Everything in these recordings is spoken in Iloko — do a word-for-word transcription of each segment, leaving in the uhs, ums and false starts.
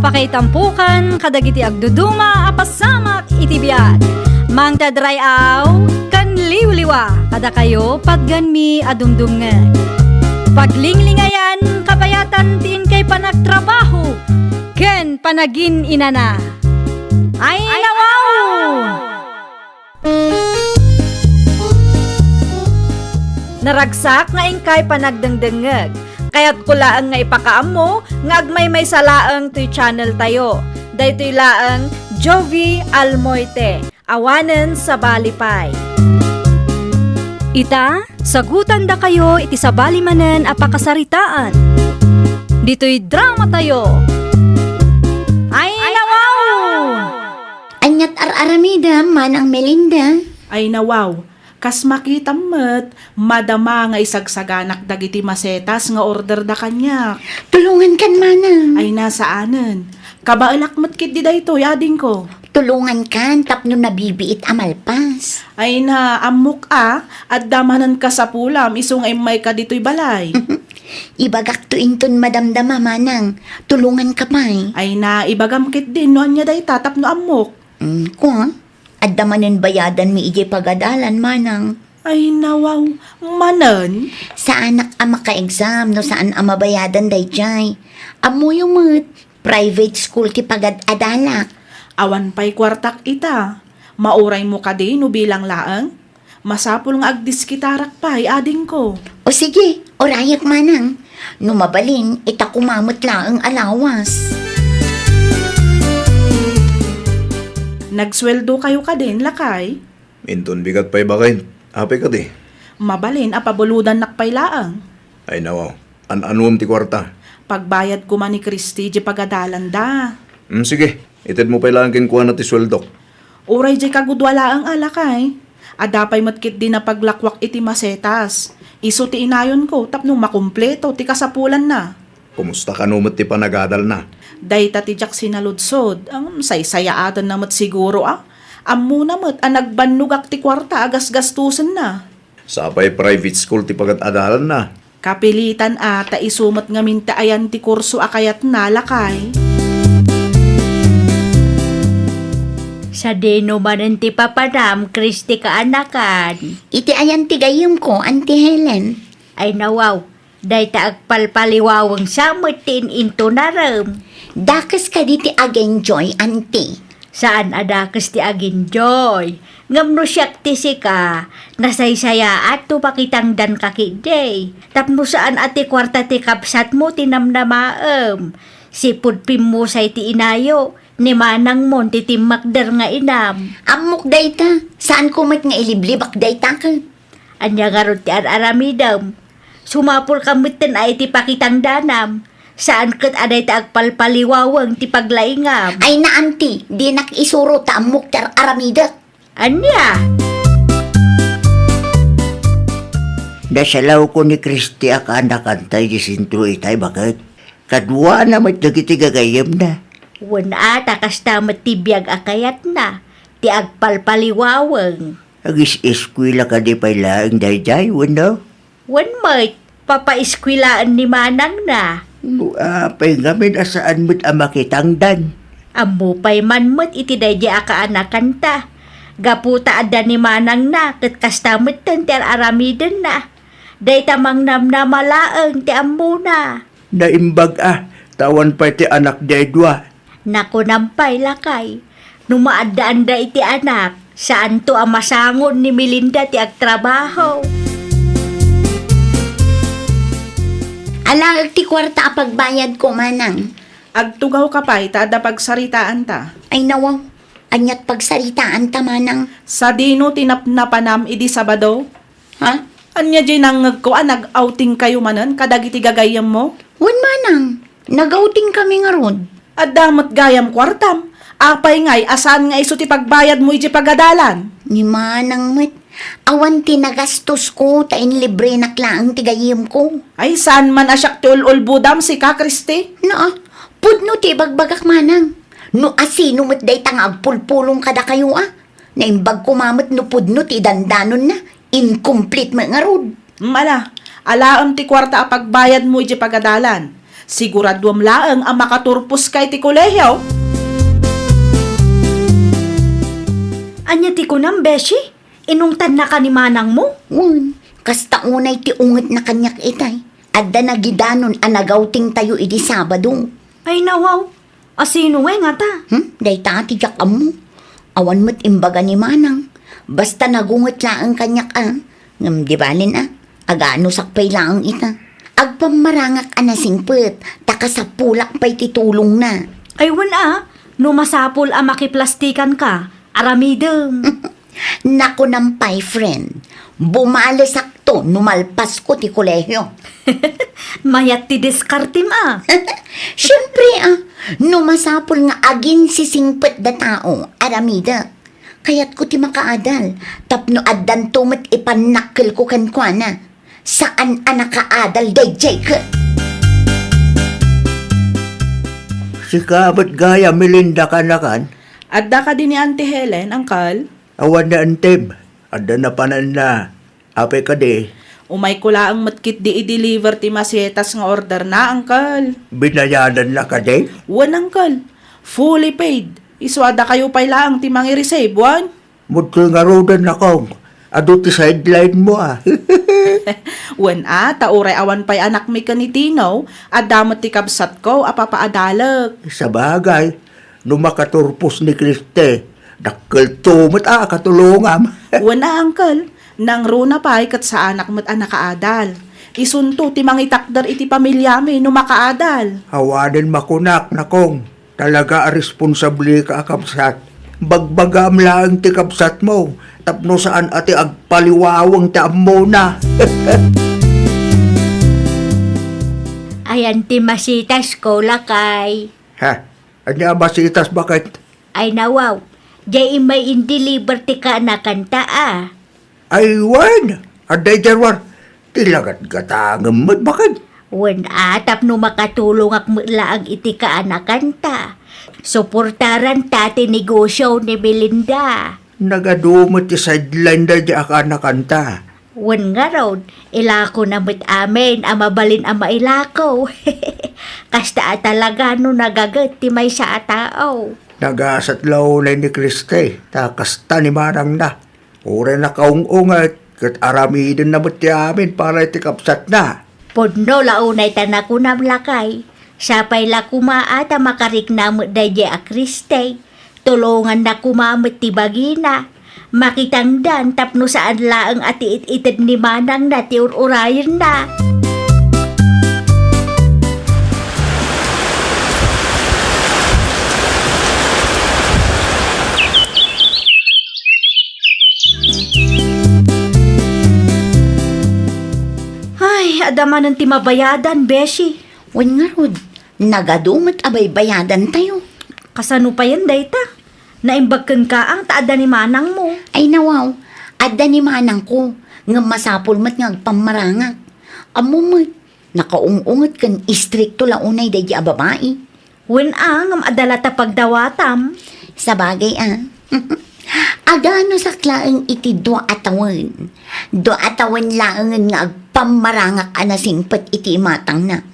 Pakaitampokan kadagiti agduduma a pasamak iti biag. Mangted ray-aw ken liwliwa kadakayo patgenmi a dumdumngeg. Paglinglingayan, kabayatan ti inkay panagtrabaho ken panagin-inana. Ay, nawaw! Naragsak nga inkay panagdengdengngeg. Kayatko laeng nga ipakaammo nga agmaymaysa laeng toy channel tayo. Daytoy laeng Jovie Almoite, awanen sabali pay. Ita, sagutandakayo iti sabali manen a pakasaritaan. Ditoy drama tayo. Ay, nawaw! Aniat ar-aramidem, Manang Melinda? Ay, nawaw. Kas makitam met, madama nga isagsaganak dagiti masetas nga orderda kaniak. Tulongankan, Manang. Ay, nasaanen. Kabaelak met ketdi daytoy, adingko. Tulongankan tapno nabibiit a malpas. Ay na, ammok a, adda manen kasapulam isu nga immayka ditoy balay. Ibagakto inton madamdama, Manang. Tulonganka pay. Ay na, ibagam ketdin no ania dayta tapno ammok. Mm, kua? Adda manen bayadanmi idiay pagadalan, Manang. Ay, nawaw, manen? Saanak a maka-exam no saan a mabayadan daydiay. Ammoyo met, private school ti pagad-adalak. Awan pay kuartak ita. Mauraymo kadi no bilang laeng? Masapul nga agdiskitarak pay, adingko. O sige, urayak, Manang. No mabalin, ita koma met laeng a lawas. Nagsueldokayo kadin, lakay? Inton bigat pay baket, apay kadi? Mabalin a pabulodannak pay laeng. Ay, nawaw. An-anuem ti kuarta? Pagbayad koma ni Christy di pagadalanda. Mm, sige. Itedmo pay laeng kenkuana ti sueldok. Uray diay kagudua laeng a, lakay. Adda pay met ketdi napaglakuak iti masetas. Isu ti inayonko tapno makumpleto ti kasapulanna. Kumusta kano met ti panagadalna? Dayta ti diak sinaludsod. Ngem saysayaatenna met siguro a. Ammona met a nagbannogak ti kuarta a gasgastosenna. Sapay private school ti pagad-adalanna. Kapilitan a ta isu met ngamin ti ayan ti kurso a kayatna, lakay. Sadino manen ti papanam, Christy kaanakan? Iti ayan ti gayyemko, Auntie Helen. Ay, nawaw, dayta agpalpaliwaweng sa met ti in-intunarem. Dakes kadi ti agenjoy, Auntie? Saan a dakes ti agenjoy. Ngem no siak ti sika, nasaysayaat no makitangdanka ketdi. Tapno saan a ti kuarta ti kabsatmo ti namnamaem. Sipud pimmusay ti inayo, ni manangmon ti timmakder nga inam. Ammok dayta, saanko met nga iliblibak dayta ket. Ania ngarud ti ar-aramidem? Sumapulka metten a iti pakitangdanam. Saan ket a dayta agpalpaliwaweng ti paglaingam. Ay na, Auntie, dinak isuro ta ammok ti ar-aramidek. Ania? Nasalawko ni Christy a kaanakanta idi sentro itay, baket. Kaduana met dagiti gagayyemna. Wen a, ta kasta met ti biag a kayatna, ti agpalpaliwaweng. Agis-eskuela kadi pay laeng daydiay, wenno? Wen met, papaeskuelaen ni manangna. No apay ngamin a saan met a makitangdan? Ammo pay man met iti daydiay a kaanakanta. Gapu ta adda ni manangna ket kasta metten ti ar-aramidenna. Dayta mangnamnama laeng ti ammona. Naimbag a, ta awan pay ti anakda a dua. Nakunam pay, lakay, no maaddaanda iti anak, saanto a masangon ni Melinda ti agtrabaho. Alaek ti kuarta a pagbayadko, manang. Agtugawka pay ta adda pagsaritaanta. Ay, nawaw. Aniat pagsaritaanta, manang? Sadino ti napnapanam idi Sabado? Ha? Ania diay nangngegko a nag-outingkayo manen kadagiti gagayyemmo? Wen, manang, nag-outingkami ngarud. Adda met gayam kuartam. Apay ngay a saan nga isu ti pagbayadmo idiay pagadalan? Ni manang met, awan ti nagastosko ta inlibrenak laeng ti gayyemko. Ay, saan man a siak ti ul-ulbodam, sika, Christy? Naa, pudno ti ibagbagak, manang. No asino met dayta nga agpulpulong kadakayo a? Naimbag koma met no pudno ti dandanonna, incomplete met ngarud. Mm, ala, alaem ti kuarta a pagbayadmo idiay pagadalan. Siguraduem laeng a makaturposka iti kolehio. Ania ti kunam, Beshi? Inungtannaka ni manangmo? Wen, kasta unay ti ungetna kaniak itay. Adda nagidanon a nagawtingtayo idi Sabado. Ay, nawaw. Asino ngay ngata? Hmm? Dayta ti diak ammo. Awan met imbaga ni manang. Basta nagunget laeng kaniak a. Ngem di balen a. Aganusak pay laeng ita. Agpammarangak a nasingpet, ta kasapulak pay ti tulongna. Ay, wen a, no masapul a makiplastikanka, aramidem. Nakunam pay, friend, bumalesakto no malpasko ti kolehio. Mayat ti diskartem a. Siempre a, no masapul nga aginsisingpet da tao, aramidek. Kayatko ti makaadal, tapno addanto met ipannakkelko kenkuana. Saan a nakaadal daydiay ket. Sika met gayam, Melinda, kanakan? Adda kadi ni Auntie Helen, Uncle? Awan ni Antem. Adda napananna. Apay kadi? Umayko laeng met ketdi i-deliver ti masetas nga orderna, Uncle. Binayadanna kadi? Wen, Uncle. Fully paid. Isu a dakayo pay laeng ti mangi-receive, wen? Mudko ngaruden, Nakong. Adu ti sideline mo, a. Wen a, ta uray awan pay anakmi ken ni Tino, adda met ti kabsatko a papaadalek. Sabagay, no makaturpos ni Kriste, dakkelto met a katulongam. Wen a, Uncle. Nangruna pay ket saanak met a nakaadal. Isunto ti mangitakder iti pamiliami no makaadal. Awanen makunak, Nakong. Talaga a responsableka a kabsat. Bagbagaam laeng ti kabsatmo, tapno saan a ti agpaliwaweng ti ammona. Ayan ti masitasko, lakay. Ha? Ania a masitas, baket? Ay, nawaw. Diay immay in-deliver ti kaanakanta, a. Ay, wen, adda idiay ruar. Ti lagatgatangem met, baket. Wen a, tapno makatulongak met laeng iti kaanakanta. Suportaranta ti negosio ni Melinda. Nagadu met ti sideline daydiay a kaanakanta. Wen ngarud, ilakona met amin a mabalin a mailako. Kasta a talaga no nagaget ti maysa a tao. Nagasat la unay ni Kriste, ta kasta ni manangna. Uray nakaung-unget, ket aramidenna met ti amin para iti kabsatna. Pudno la unay ta nakunam, lakay. Sapay la koma a ta makarikna met daydiay a Kriste. Tulonganna koma met ti bagina. Makitangdan tapno saan laeng a ti it-ited ni manangna ti ur-urayenna. Ay, adda manen ti mabayadan, Beshi. Wen ngarud, nagadu met a baybayadantayo. Kasano payen dayta? Naimbag kenka a ta adda ni manangmo. Ay, nawaw, adda ni manangko, ngem masapul met nga agpammarangak. Ammo met, nakaung-unget ken istrikto la unay daydiay a babai. Wen a, ngem adda la ta pagdawatam. Sabagay a. Aganusak laeng iti dua a tawen. Dua a tawen laengen nga agpammarangak a nasingpet iti imatangna.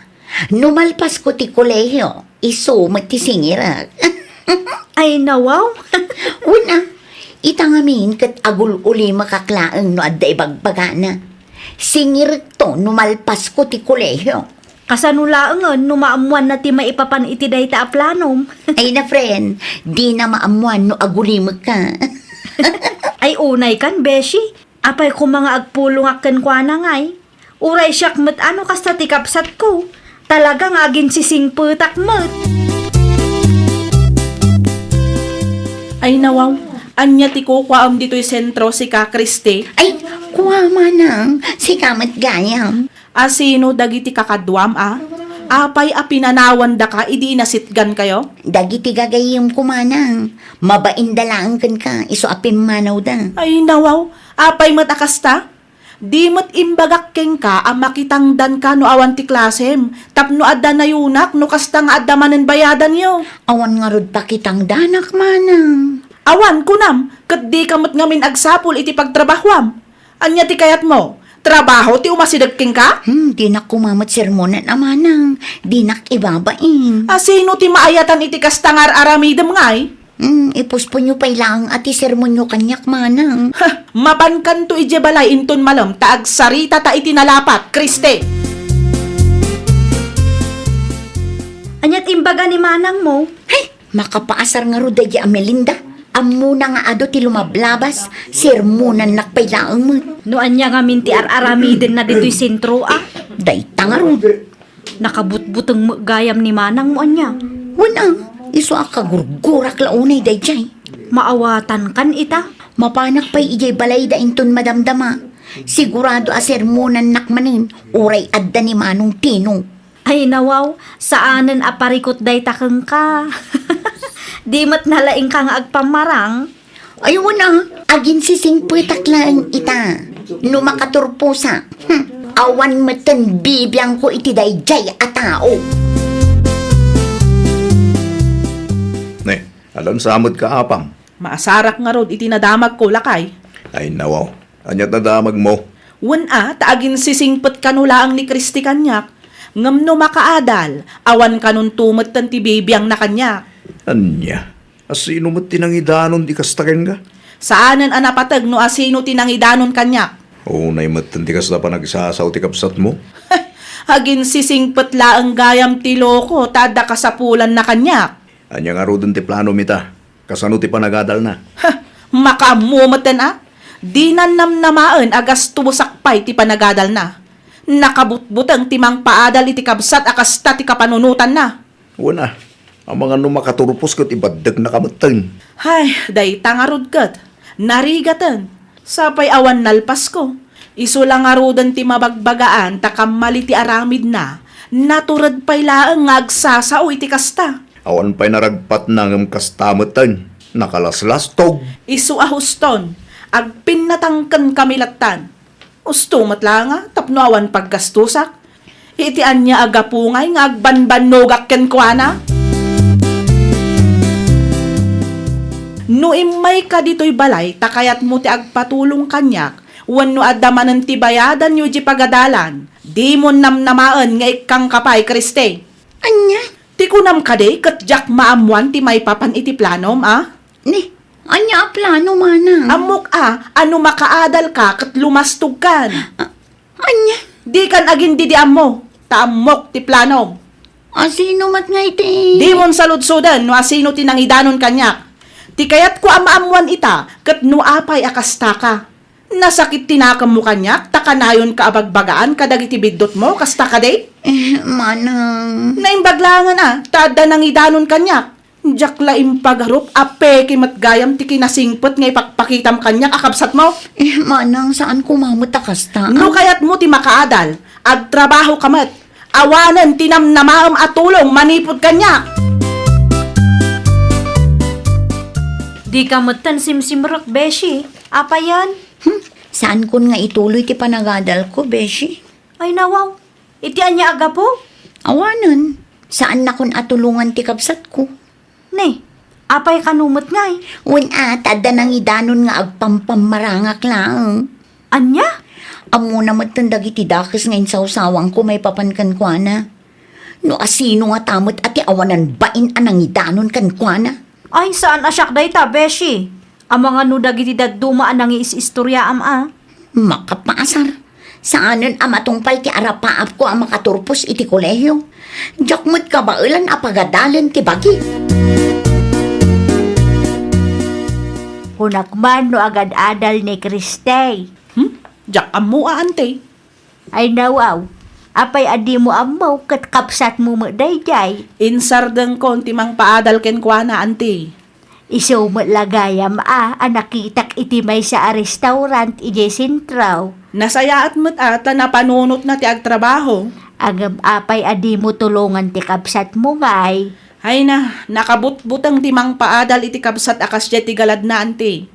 No malpasko ti kolehio, isu met ti singirek. Ay, nawaw. Wen a, ita ngamin ket agul-ulimakak laeng no adda ibagbagana. Singirekto no malpasko ti kolehio. Kasano laengen no maammuanna ti maipapan iti dayta a planom? Ay na, friend, dina maammuan no agulimekka. Ay, unay kan, Beshi. Apay koma nga agpulongak kenkuana ngay? Uray siak met a no kasta ti kabsatko. Talaga nga aginsisingpetak met. Ay, nawaw, ania ti kukuaam ditoy sentro, sika, Christy? Ay, kua, manang, sika met gayam. A, sino dagiti kakaduam a? Apay a pinanawandaka idi inasitgankayo? Dagiti gagayyemko, manang. Mabainda laeng kenka, isu a pimmanawda. Ay, nawaw, apay met a kasta? Di met imbagak kenka a makitangdanka no awan ti klasem, tapno adda nayunak no kasta nga adda manen bayadanyo. Awan ngarud pakitangdanak, manang. Awan, kunam, ket dika met ngamin agsapul iti pagtrabahuam. Ania ti kayatmo? Trabaho ti umasideg kenka? Hmm, dinak koma met sermonan a manang. Dinak ibabain. A sino ti maayatan iti kasta nga ar-aramidem ngay? Hmm, ipusponyo pay laeng a ti sermonyo kaniak, manang. Ha! Mapankanto idiay balay inton malem ta agsaritata iti nalapat, Kriste! Aniat imbaga ni manangmo? Hay! Makapaasar ngarud daydi a Melinda. Ammona nga adu ti lumablabas, sermonannak pay laeng met. No ania ngamin ti ar-aramidenna ditoy sentro a? Dayta ngarud. Nakabutbuteng met gayam ni manangmo ania? Wen a, isu a kagurgurak la unay daydiay. Maawatankan ita? Mapanak pay idiay balayda inton madamdama. Sigurado a sermonannak manen, uray adda ni Manong Tino. Ay, nawaw, saanen a parikut dayta kenka. Di met nalaingka nga agpammarang? Ay, wen a, aginsisingpetak laeng ita. No makaturposak, hmm, awan metten bibiangko iti daydiay a tao. Ne, alansa met ka, apam? Maasarak ngarud iti nadamagko, lakay. Ay, nawaw. Aniat nadamagmo? Wen a, ta aginsisingpet kano laeng ni Kristi kaniak. Ngem no makaadal, awan kanonto metten ti bibiangna kaniak. Ania? A sino met ti nangidanon ti kasta kenka? Saanen a napateg no a sino ti nangidanon kaniak. Unay metten ti kasta panagsasao ti kabsatmo? Aginsisingpet laeng gayam ti loko ta adda kasapulanna kaniak. Ania ngaruden ti planom ita? Kasano ti panagadalna? Ha! Makaammo metten a? Dinan namnamaen a gastosak pay ti panagadalna. Nakabutbuteng ti mangpaadal iti kabsat a kasta ti kapanunotanna. Wen a, amangan no makaturpos ket ibaddeknaka metten. Hay, dayta ngarud ket narigaten. Sapay awan nalpasko. Isu la ngaruden ti mabagbagaan ta kammali ti aramidna. Natured pay laeng nga agsasao iti kasta. Awan pay naragpatna ngem kasta metten. Nakalaslastog. Isu a huston, agpinnatangkenkami lattan. Usto met la nga tapno awan paggastosak. Iti ania a gapu ngay nga agbanbannogak kenkuana? No immayka ditoy balay ta kayatmo ti agpatulong kaniak, wenno adda manen ti bayadanyo idiay pagadalan, dimon namnamaen nga ikkangka pay, Kriste. Ania? Ti kunam kadi ket diak maammoan ti maipapan iti planom, a? Ni, ania a plano, manang? Ammok a, a no makaadalka ket lumastogkan. A-, ania? Dikan agindidiammo, ta ammok ti planom. A sino met ngay ti? Dimon saludsoden no a sino ti nangidanon kaniak. Ti kayatko a maammoan ita ket no apay a kastaka. Nasakit ti nakemmo kaniak ta kanayonka a bagbagaan kadagiti biddutmo, kasta kadi? Eh, manang. Naimbag laengen a, ta adda nangidanon kaniak. Diak la impagarup a peke met gayam ti kinasingpet nga ipakpakitam kaniak a kabsatmo. Eh, manang, saan koma met a kasta. No kayatmo ti makaadal, agtrabahoka met. Awanen ti namnamaem a tulong manipud kaniak. Dika metten simsimrek, beshi. Apayen? Hmm, saankon nga ituloy ti panagadalko, beshi. Ay, nawaw. Iti ania a gapu? Awanen, saannakon a tulongan ti kabsatko. Ne, apay kano met ngay? Wen a, ta adda nangidanon nga agpampammarangak laeng. Ania? Ammona metten dagiti dakes nga insawsawangko maipapan kenkuana. No a sino ngata met a ti awanan bain a nangidanon kenkuana? Ay, saan a siak dayta, beshi. Amangan no dagiti dadduma a nangiis-istoriaam a. Makapaasar. Saanen a matungpal ti arapaapko a makaturpos iti kolehio. Diak met kabaelan a pagadalen ti bagi. Kunak man no agad-adal ni Kristay. Hmm? Diak ammo a, ante. Ay, nawaw. Apay a dimo ammo ket kabsatmo met daydiay? Insardengkon ti mangpaadal kenkuana, ante. Isu met la gayam a, a nakitak iti maysa a restaurant idiay sentro. Nasayaat met a ta napanunotna ti agtrabaho. Ngem apay a dimo tulongan ti kabsatmo ngay? Ay na, nakabutbuteng ti mangpaadal iti kabsat a kasdiay ti galadna, ante.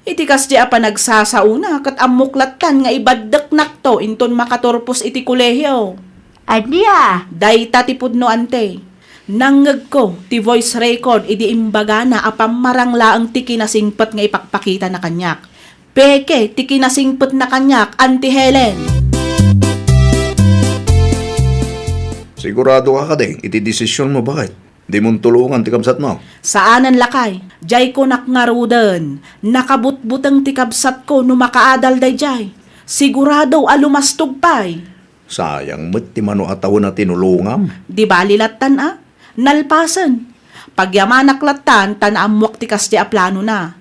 Iti kasdiay a panagsasaona, ket ammok lattan nga ibaddeknakto inton makaturpos iti kolehio. Ania? Dayta ti pudno, ante. Nangngegko ti voice record idi imbagana a pammarang laeng ti kinasingpet nga ipakpakitana kaniak. Peke ti kinasingpetna kaniak, Auntie Helen. Sigurado ka kadi iti desisionmo, baket? Dimon tulongan ti kabsatmo? Saanen, lakay. Diay kunak ngaruden, nakabutbuteng ti kabsatko no makaadal daydiay. Sigurado a lumastog pay. Sayang met ti mano a tawen a tinulongam. Di bali lattan a. Nalpasen. Pagyamanak lattan ta naammoak ti kasdiay a planona.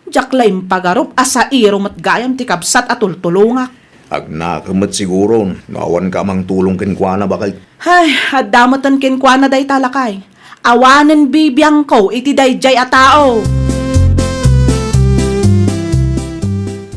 Diak la impagarup a sairo met gayam ti kabsat a tultulongak. Agnakem met siguro no awanka a mangtulong kenkuana, baket. Hay, adda meten kenkuana dayta, lakay. Awanen bibiangko iti daydiay a tao.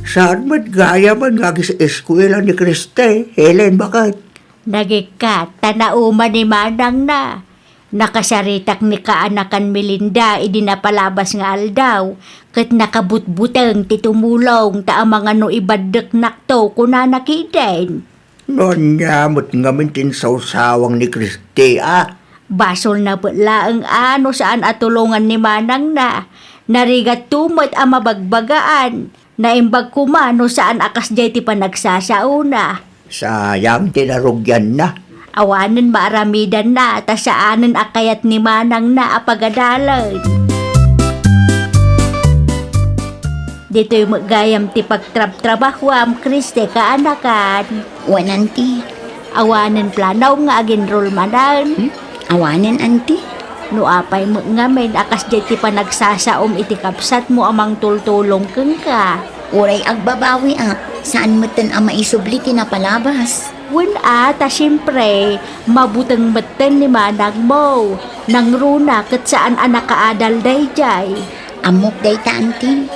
Saan met gayamen nga agis-eskuela ni Kriste, Helen, baket? Nagikkat, ta nauma ni manangna. Nakasaritak ni kaanakan Melinda idi napalabas nga aldaw, ket nakabutbuteng ti tumulong ta amangan no ibaddeknakto, kunana kiden. No ania met ngamin ti insawsawang ni Kriste a? Basolna met laeng a no saan a tulongan ni manangna. Narigatto met a mabagbagaan. Naimbag koma no saan a kasdiay ti panagsasaona. Sayang ti narugianna. Awanen maaramidanna ta saanen a kayat ni manangna a pagadalen. Ditoy met gayam ti pagtrabtrabahuam, Kriste, kaanakan. Wen, Auntie. Awanen planom nga ag-enroll manen? Hmm? Awanen, Auntie. No apay met ngamin a kasdiay ti panagsasaom iti kabsatmo a mangtultulong kenka? Uray agbabawiak, saan metten a maisubli ti napalabas. Wen a, ta siempre, mabuteng metten ni manangmo. Nangruna ket saan a nakaadal daydiay. Ammok dayta, Auntie.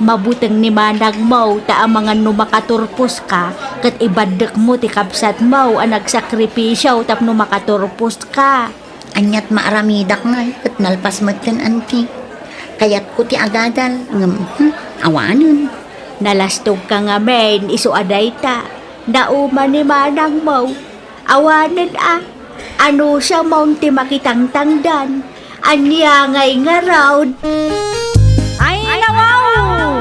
Mabuteng ni manangmo ta amangan no makaturposka, ket ibaddekmo ti kabsatmo a nagsakripisio tapno makaturposka. Aniat maaramidak ngay ket nalpas metten, Auntie. Kayatko ti agadal, ngem, hmm, awanen. Nalastogka ngamin isu a dayta. Nauma ni manangmo. Awanen a, anusamon ti makitangtangdan. Ania ngay ngarud? Ay, nawaw!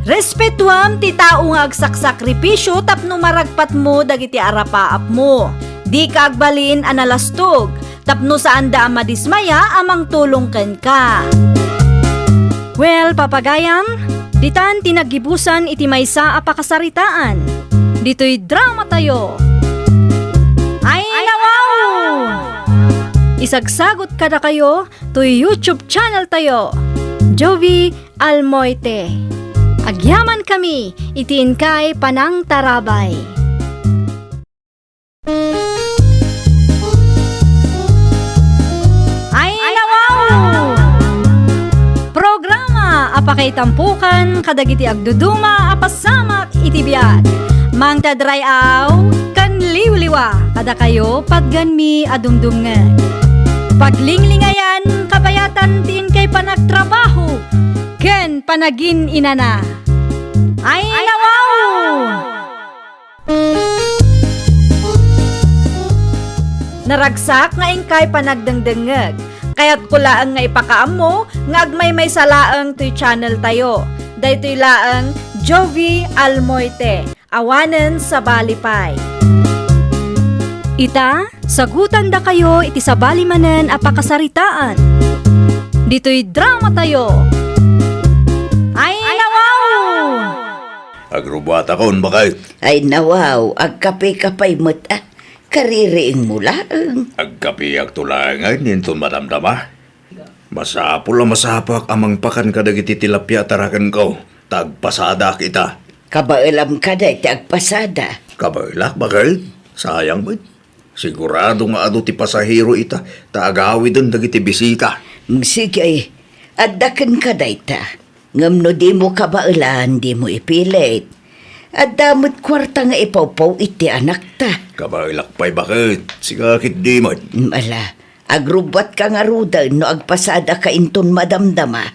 Respetuam ti tao nga agsaksakripisio tapno maragpatmo dagiti arapaapmo. Dika agbalin a nalastog tapno saanda a madismaya a mangtulong kenka. Well, papagayam, ditan ti naggibusan iti maysa a pakasaritaan. Ditoy dramatayo. Ay, nawaw! Isagsagot kadakayo toy YouTube channeltayo, Jovie Almoite. Agyamankami iti inkay panangtarabay. Ay, nawaw! Programa a pakaitampokan kadagiti agduduma a pasamak iti biag. Mangted ray-aw ken liwliwa kadakayo patgenmi a dumdumngeg. Paglinglingayan, kabayatan ti inkay panagtrabaho ken panagin-inana. Ay, nawaw! Naragsak nga inkay panagdengdengngeg. Kayatko laeng nga ipakaammo nga agmaymaysa laeng toy channeltayo. Daytoy laeng Jovie Almoite, awanen sabali pay. Ita, sagutandakayo iti sabali manen a pakasaritaan. Ditoy dramatayo. Ay, nawaw! Agrubbuatakon, baket. Ay, nawaw, agkape ka pay met, a. Kaririingmo laeng. Agkapeakto laengen inton madamdama. Masapul a masapak a mangpakan kadagiti tilapia a tarakenko, ta agpasadaak ita. Kabaelam kadi ti agpasada. Kabaelak, baket. Sayang met. Sigurado nga adu ti pasahero ita, ta agawiden dagiti bisita. Mm, sige, adda kenka dayta. Ngem no dimo kabaelan, dimo ipilit. Adda met kuarta nga ipawpaw iti anakta. Kabaelak pay, baket. Sika ketdi met. Mm, ala, agrubbuatka ngaruden no agpasadaka inton madamdama.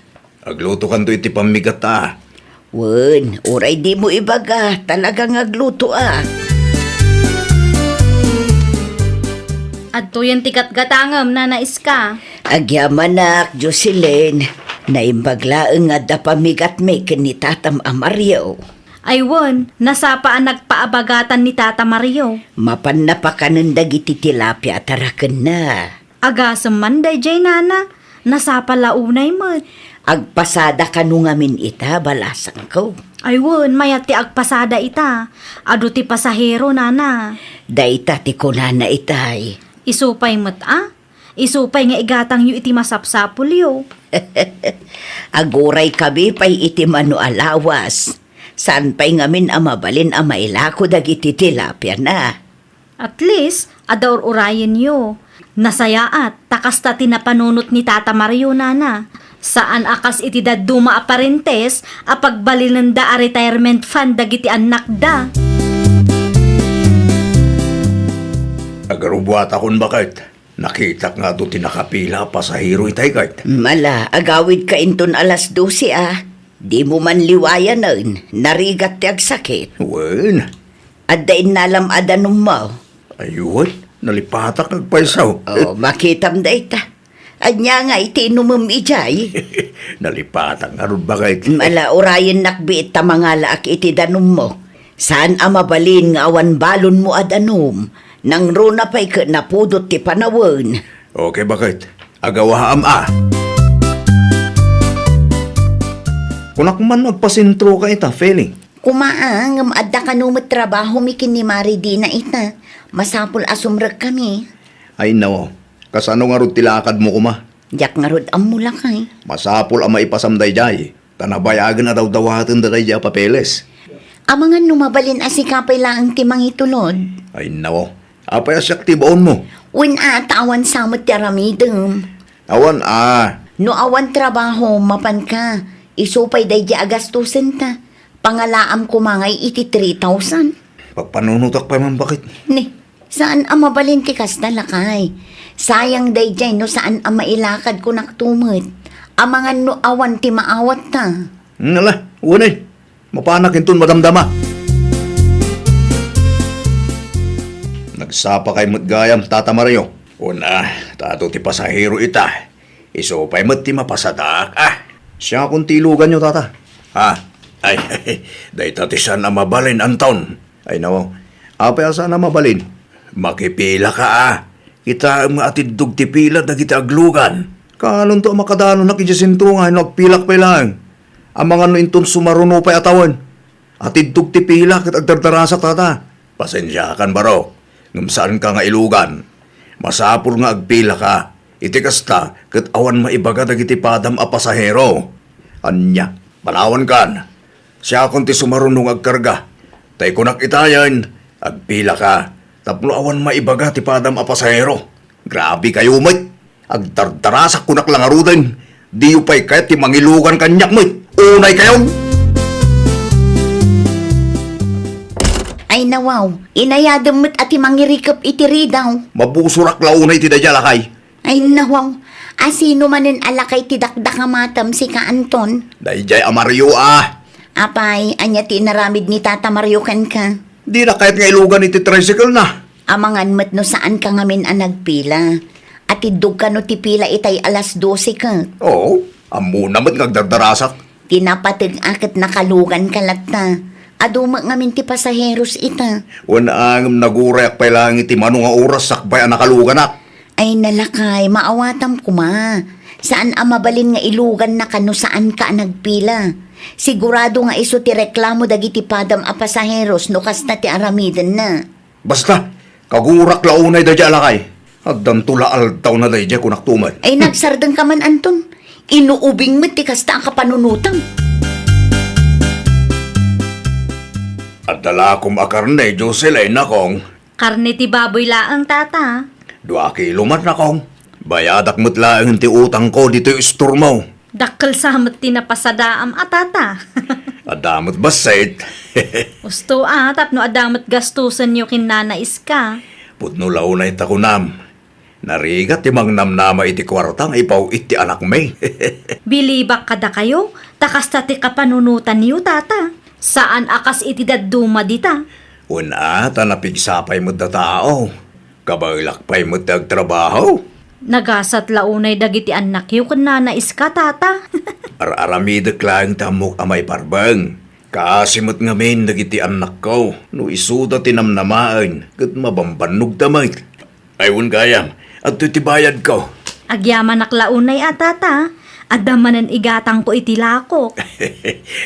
Aglutokanto iti pammigatta. Wen, uray dimo ibaga, talaga nga aglutoak. Adtoyen ti gatgatangem, Nana Iska. Agyamanak, Jocelyn. Naimbag laeng nga adda pamigatmi ken ni Tatam a Mario. Ay wen, nasapa a nagpaabagatan ni Tata Mario. Mapanna pakanen dagiti tilapia a tarakenna. Agasem man daydiay, nana. Nasapa la unay met. Agpasada kano ngamin ita, balasangko. Ay wen, mayat ti agpasada ita. Adu ti pasahero, nana. Dayta ti kunana itay. Isu pay met a? Isu pay nga igatangyo iti masapsapulyo. Aguray kabi pay iti mano a lawas. Saan pay ngamin a mabalin a mailako dagiti tilapiana. At least, adda ur-urayenyo. Nasayaat, ta kasta ti napanunot ni Tata Mario, nana. Saan a kas iti dadduma a parentes a pagbalinenda a retirement fund dagiti annakda. Agarubuatakon, baket. Nakitak nga adu ti nakapila a pasahero itay ket. Mala, agawidka inton alas dose a. Dimo man liwayanen, narigat ti agsakit. Wen. Adda innalam a danummo. Ay, wen, nalipatak nga agpayso. Oh, makitam dayta. Ania nga iti inumem idiay? Nalipatak ngarud, baket. Mala, urayennak biit ta mangalaak iti danummo. Saan a mabalin nga awan balonmo a danum. Nangruna pay ket napudot ti panawen. Okay, baket. Agawaam a. Kunak man agpasentroka ita, Feli. Kuma a, ngem adda kano met trabahomi ken ni Mari Dina ita. Masapul a sumrekkami. Ay, nawaw. Kasano ngarud ti lakadmo kuma? Diak ngarud ammo, lakay. Masapul a maipasam daydiay. Ta nabayagen a dawdawaten daydiay a papeles. Amangan no mabalin a sika pay laeng ti mangitulod. Ay, nao. Apay a siak ti baonmo? Wen a, ta awan sa met ti aramidem. Awan a. No awan trabaho, mapanka. Isu pay daydiay a gastosenta. Pangalaam koma ngay iti three thousand. Pagpanunotak pay man, baket. Ni, saan a mabalin ti kasta, lakay. Sayang daydiay no saan a mailakad, kunak tumet. Amangan no awan ti maawatta. Hmm, ala, unay. Mapanak inton madamdama. Nagsapa kay met gayam, Tata Mario. Una, ta adu ti pasahero ita. Isu pay met ti mapasadak, a. Siakon ti iluganyo, Tata. Ha? Ay, dayta ti saan a mabalin, Anton. Ay, nao. Apay a saan a mabalin? Makipilaka, a. Kitaem nga atiddog ti pila dagiti aglugan. Kaanonto a makadanonak idiay sentro nga no agpilak pay laeng? Amangan no inton sumaruno pay a tawen. Atiddog ti pila ket agdardarasak, Tata. Pasensiakan, barok, ngem saanka nga ilugan. Masapul nga agpilaka. Iti kasta, ket awan maibaga dagiti padam a pasahero. Ania, panawankan. Siakon ti sumaruno nga agkarga. Ta ikunak itayen, agpilaka. Tapno awan maibaga ti padam a pasahero. Grabe kayo met. Agdardarasak, kunak la ngaruden. Diyo pay kayat ti mangilugan kaniak met. Unay kayon! Ay, nawaw, inayadem met a ti mangirikep iti ridaw. Mabusorak la unay ti daydiay a lakay. Ay, nawaw, a sino manen a lakay ti dakdakamatem, sika, Anton? Daydiay a Mario, a. Apay, ania ti inaramid ni Tata Mario kenka? Dina kayat nga ilugan iti tricycle na. Amangan met no saanka ngamin a nagpila. Atiddog kano ti pila itay alas dose ket. Oo, ammona met nga agdardarasak. Ti napateg a ket nakaluganka latta. Adu met ngamin ti pasaheros ita. Wen a, ngem nagurayak pay laeng iti mano nga oras sakbay a nakaluganak. Ay, nalakay, maawatam koma. Saan a mabalin nga ilugannaka no saanka a nagpila. Sigurado nga isu ti reklamo dagiti padam a pasaheros no kasta ti aramidenna. Basta, kagurak la unay daydiay a lakay. Addanto la aldawna daydiay, kunak tumet. Ay, nagsardengka man, Anton. Inuubing met ti kasta a kapanunotam. Adda lakom a karne, Jocelyn, nakong. Karne ti baboy laeng, Tata. Dua kilo man, nakong. Bayadak met laeng ti utangko ditoy istormo. Dakkel sa met ti napasadaam a, Tata. Adda met bassit. Usto a, tapno adda met gastosenyo ken Nana Iska. Pudno la unay ta kunam. Narigat ti mangnamnama iti kuarta nga ipaw-it ti anakmi. Bilibak kadakayo, ta kasta ti kapanunotanyo, Tata. Saan a kas iti dadduma dita. Wen a, ta napigsa pay met a tao. Kabaelak pay met ti agtrabaho. Nagasat la unay dagiti annakyo ken Nana Iska, Tata. Ar-aramidek laeng ti ammok a maiparbeng. Kaasi met ngamin dagiti annakko no isuda ti namnamaen ket mabambannogda met. Ay, wen gayam, adtoy ti bayadko. Agyamanak la unay a, Tata. Adda manen igatangko iti lakok.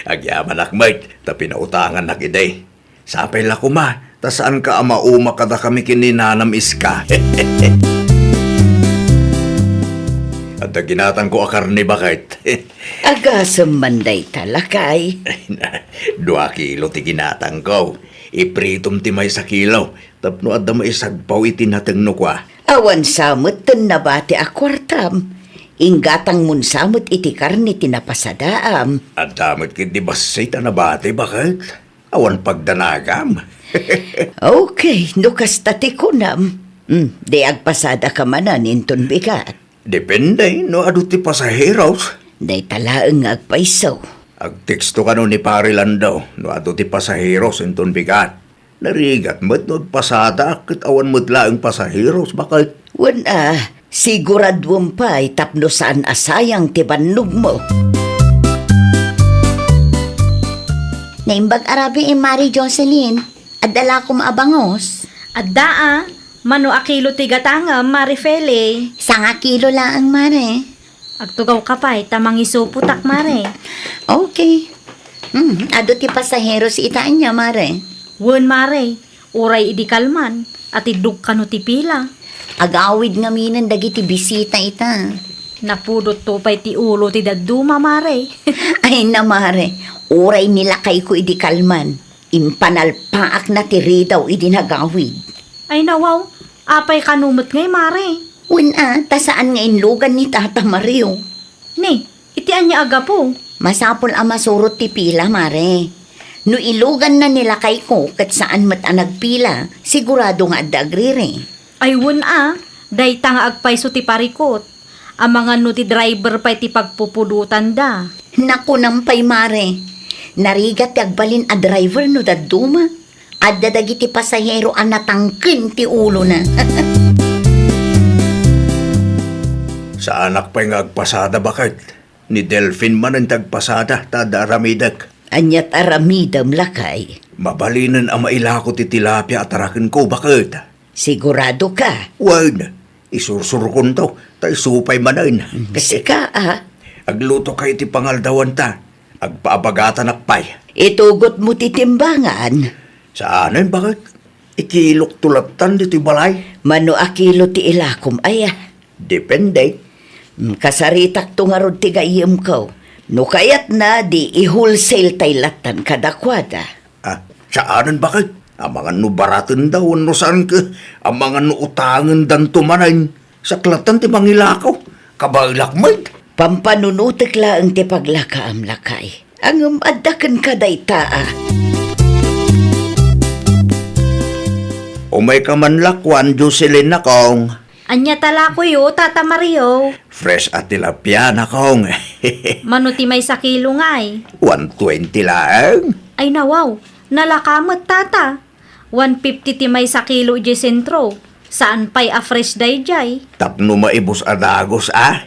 Agyamanak met, ta pinautangannak idi. Sapay la koma, ta saanka a mauma kadakami ken ni Nanam Iska. Adda ginatangko a karne, baket. Agasem man dayta, lakay. Dua kilo ti ginatangko. Ipritom ti maysa kilo, tapno adda maisagpaw iti natengno kua. Awan sa met ten nabati a kuartam. Inggatangmon sa met iti karne ti napasadaam. Adda met ketdi bassit a nabati, baket. Awan pagdanagam. Okay, no kasta ti kunam. Hmm, di agpasadaka manen inton bigat. Depende no adu ti pasaheros. Dayta laeng nga agpayso. Agteksto kano ni Pare Lando no adu ti pasaheros inton bigat. Narigat met no agpasadak ket awan met laeng pasaheros, baket. Wen a, siguraduem pay tapno saan a sayang ti bannogmo. Naimbag a rabii, Mare Jocelyn. Adda la koma a bangos? Adda a. Mano a kilo ti gatangem, Mare Feli? Sanga kilo laeng, Mare. Agtugawka pay ta mangisupotak, Mare. Okay. Hmm, adu ti pasaheros ita ania, Mare? Wen, Mare. Uray idi kalman, atiddog kano ti pila. Agawid ngaminen dagiti bisita ita. Napudotto pay ti ulo ti dadduma, Mare. Ay na, Mare. Uray ni lakayko idi kalman. Impanalpaakna ti ridaw idi nagawid. Ay nawaw, apay kano met ngay, Mare? Wen a, ta saan nga inlugan ni Tata Mario. Ni, iti ania a gapu? Masapul a masurot ti pila, Mare. No iluganna ni lakayko ket saan met a nagpila, sigurado nga adda agriri. Ay wen a, dayta nga agpayso ti parikut. Amangan no ti driver pay ti pagpupudotanda. Nakunam pay, Mare. Narigat ti agbalin a driver no dadduma. Adda dagiti pasahero a natangken ti ulona. Saanak pay nga agpasada, baket. Ni Delfin manen ti agpasada, ta adda aramidek. Aniat aramidem, lakay? Mabalinen a mailako ti tilapia a tarakenko, baket. Sigurado ka? Wen, isursurkonto, ta isu pay manen. Mm, sika, a? Agluto kay iti pangaldawanta. Agpaabagatanak pay. Itugotmo ti timbangan. Saanen, baket? Ikilokto lattan ditoy balay. Mano a kilo ti ilakom, aya? Depende. Mm, kasaritakto ngarud ti gayyemko. No kayatna, di i-wholesale tay lattan kadakuada. Ah, saanen, baket? Amangan no baratenda wenno saan ket amangan no utangendanto manen. Saklatan ti mangilako. Kabaelak met. Pampanunotek laeng ti paglakaam, lakay. Ngem adda kenka dayta a. Umayka man lakuan, Jocelyn, nakong. Ania ta lakoyo, Tata Mario? Fresh a tilapia, nakong. Mano ti maysa kilo ngay? One twenty laeng. Ay nawaw, nalaka met, Tata. One fifty ti maysa kilo idiay sentro. Saan pay a fresh daydiay. Tapno maibus a dagus, a?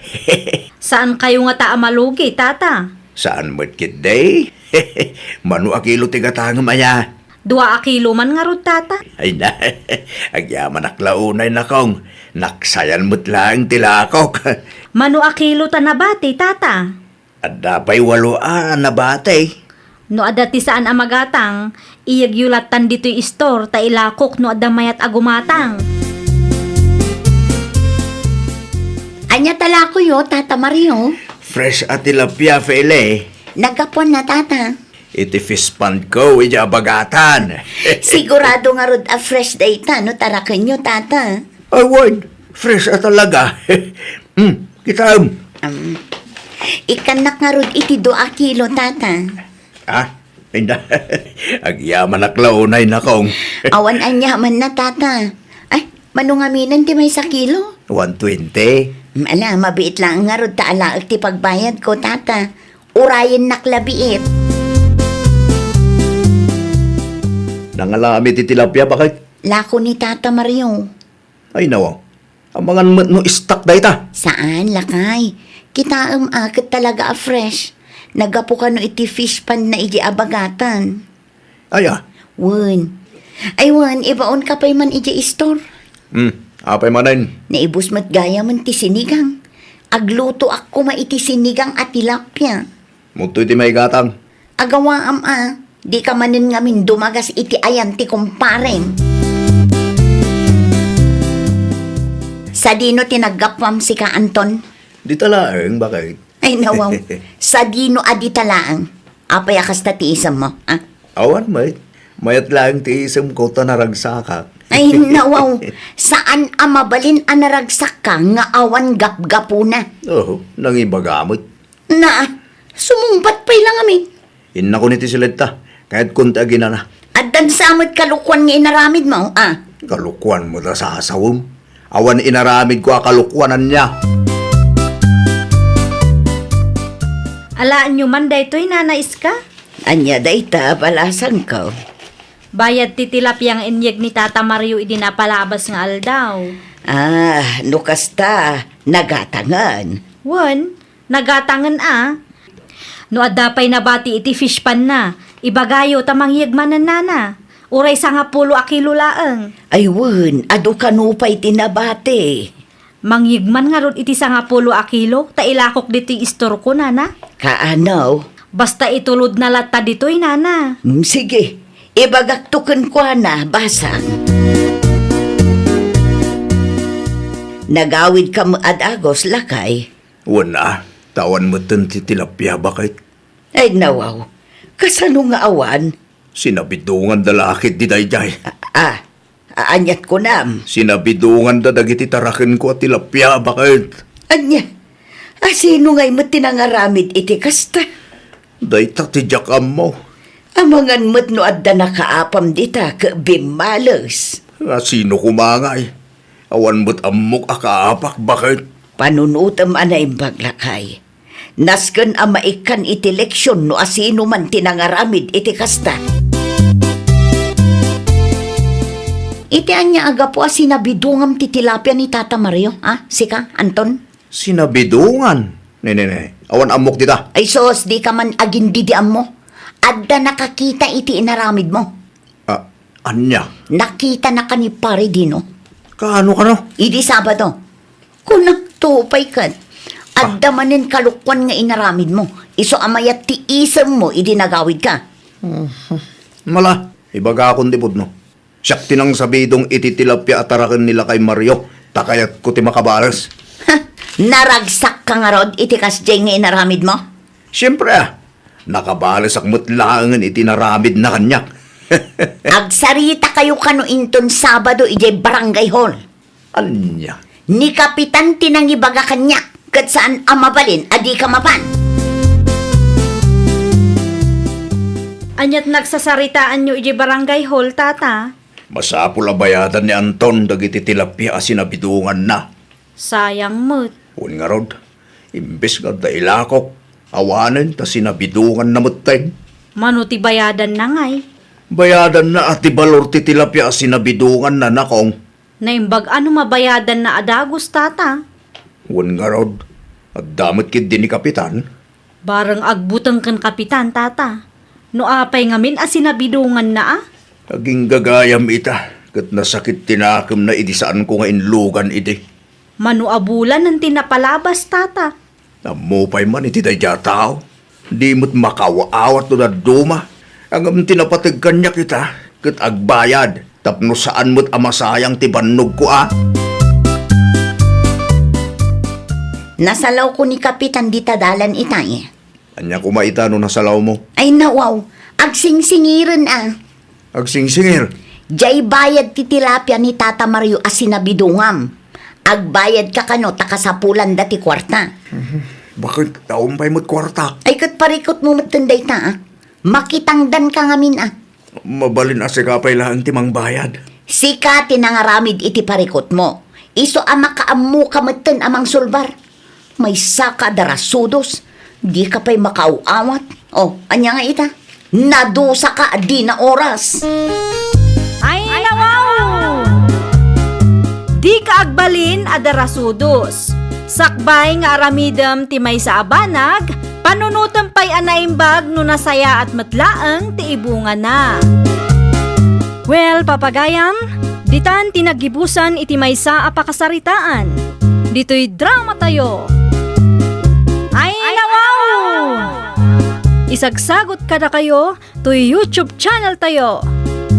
Saan kayo ngata a malugi, Tata? Saan met ketdi? Mano a kilo ti gatangem aya? Dua a kilo man ngarud, Tata. Ay na, agyamanak la unay, nakong. Naksayan met laeng ti lakok. Mano a kilo ta nabati, Tata? Adda pay walo a nabati. No adda ti saan a magatang, iyegyo lattan ditoy istor ta ilakok no adda mayat a gumatang. Ania ta lakoyo, Tata Mario? Fresh a tilapia, Feli. Naggapuan na, Tata. Iti fish pond ko, iti abagatan. Sigurado ngarud a fresh dayta no tarakenyo, Tata. Awan, fresh a talaga. Hmm, kitaem. Um, ikannak ngarud iti dua a kilo, Tata. Ah, inda. Agyamanak la unay, nakong. Awan aniaman na, Tata. Ay, mano ngaminen ti maysa kilo? One twenty. Mm, ala, mabiit laeng ngarud ta alaek ti pagbayadko, Tata. Urayennak la biit. Nangalami ti tilapia, baket? Lako ni Tata Mario. Ay, nawa. Amangan met no stock dayta. Saan, lakay. Kitaem a ket talaga a fresh. Naggapu kano iti fish pond na idi abagatan. Aya? Wen. Ay wen, ibaonka pay man iti istor. Hmm, apay manen? Naibus met gayamen ti sinigang. Aglutoak koma iti sinigang a tilapia. Mudto iti maigatang. Agawaam a, dika manen ngamin dumagas iti ayan ti kumparem. Sadino ti naggapuam sika, Anton? Dita laeng, baket. Ay, nawaw. Sadino a dita laeng? Apay a kasta ti isemmo, a? Awan met. Mayat laeng ti isemko ta naragsakak. Ay, nawaw. Saan a mabalin a naragsakka nga awan gapgapuna. Oo, nangibaga met. Na, sumungbat pay la ngamin. Innakon iti siletta, kayatkon ti aginana. Addan sa met kalokuan nga inaramidmo, a? Kalokuan met a sasawem. Awan inaramidko a kalokuan, ania. Alaenyo man daytoy, Nana Iska? Ania dayta, balasangko? Bayad ti tilapia nga inyeg ni Tata Mario idi napalabas nga aldaw. Ah, no kasta, nagatangen. Wen, nagatangen a. No adda pay nabati iti fish pond na, ibagayo ta mangyeg manen, Nana. Uray sangapulo a kilo laeng. Ay wen, adu kano pay ti nabati. Mangyeg man ngarud iti sangapulo a kilo, ta ilakok ditoy istorko, Nana. Kaano? Basta itulodna latta ditoy, Nana. Mm, sige. Ibagakto kenkuana, basang. Nagawidka met a dagus, lakay? Wen a, ta awan metten ti tilapia, baket. Ay, nawaw. Kasano nga awan? Sinabidonganda la ketdi daydiay. A, a, a-, aniat kunam? Sinabidonganda dagiti tarakenko a tilapia, baket. Ania? Asino ngay met ti nangaramid iti kasta? Dayta ti diak ammo. Amangan met no adda nakaapam dita ket bimmales. Asino koma ngay? Awan met ammok a kaapak, baket. Panunotem a naimbag, lakay. Nasken a maikkan iti leksion no asino man ti nangaramid iti kasta. Iti ania a gapu a sinabidongam ti tilapia ni Tata Mario, a? Sika, Anton? Sinabidongan? Ne, ne, ne. Awan ammok dita. Ay sus, dika man agindidi ammo. Adda nakakita iti inaramidmo. A, ania? Nakitana ka ni Pare Dino. Kaano, kano? Idi Sabado. Kunakto pay ket, adda manen kalokuan nga inaramidmo, isu a mayat ti isemmo idi nagawidka. Mhm. Mala, ibagakon ti pudno. Siak ti nangsabidong iti tilapia a taraken ni Lakay Mario, ta kayatko ti makabales. Ha? Naragsakka ngarud iti kasdiay nga inaramidmo? Siempre a, nakabalesak met laengen iti inaramidna kaniak. Agsaritakayo kano inton Sabado idiay barangay hall. Ania? Ni Kapitan ti nangibaga kaniak, ket saan a mabalin a dika mapan. Aniat nagsasaritaanyo idiay barangay hall, Tata? Masapul a bayadan ni Anton dagiti tilapia a sinabidonganna. Sayang met. Wen ngarud, imbes nga adda ilakok, awanen ta sinabidonganna metten. Mano ti bayadanna ngay? Bayadanna a ti balor ti tilapia a sinabidonganna, nakong. Naimbag a no mabayadanna a dagus, Tata. Wen ngarud, adda met ketdi ni Kapitan. Bareng agbuteng ken Kapitan, Tata. No apay ngamin a sinabidonganna a? Aginggagayam ita, ket nasakit ti nakemna idi saanko nga inlugan idi. Mano a bulanen ti napalabas, Tata? Ammo pay man iti daydiay a tao. Di met makaaw-awat no dadduma. Ngem ti napateg kaniak ita, ket agbayad, tapno saan met a masayang ti bannogko a. Nasalawko ni Kapitan dita dalan ita, eh. Ania koma ita no nasalawmo? Ay, nawaw. Agsingsingiren, a. Agsingsingir? Diay bayad ti tilapia ni Tata Mario a sinabidongam. Agbayadka kano ta kasapulanda ti kuarta. Mhm. Baket, awan pay met kuarta. Ay, ket parikutmo metten dayta, a. Makitangdanka ngamin, a. Mabalin a sika pay laeng ti mangbayad. Sika ti nangaramid iti parikutmo. Isu a makaammoka metten a mangsulbar. Maysaka a darasudos, dika pay makaaw-awat. O, ania nga ita? Nadusaka a dina oras. Ay, nawaw! Dika Agbalin a darasudos. Sakbay nga aramidem ti maysa a banag, panunotem pay a naimbag no nasayaat met laeng ti ibungana. Well, papagayam, ditan ti naggibusan iti maysa a pakasaritaan. Ditoy dramatayo. Ay, nawaw! Isagsagot kadakayo toy YouTube channel tayo,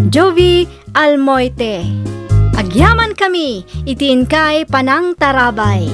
Jovie Almoite. Agyamankami iti inkay panangtarabay.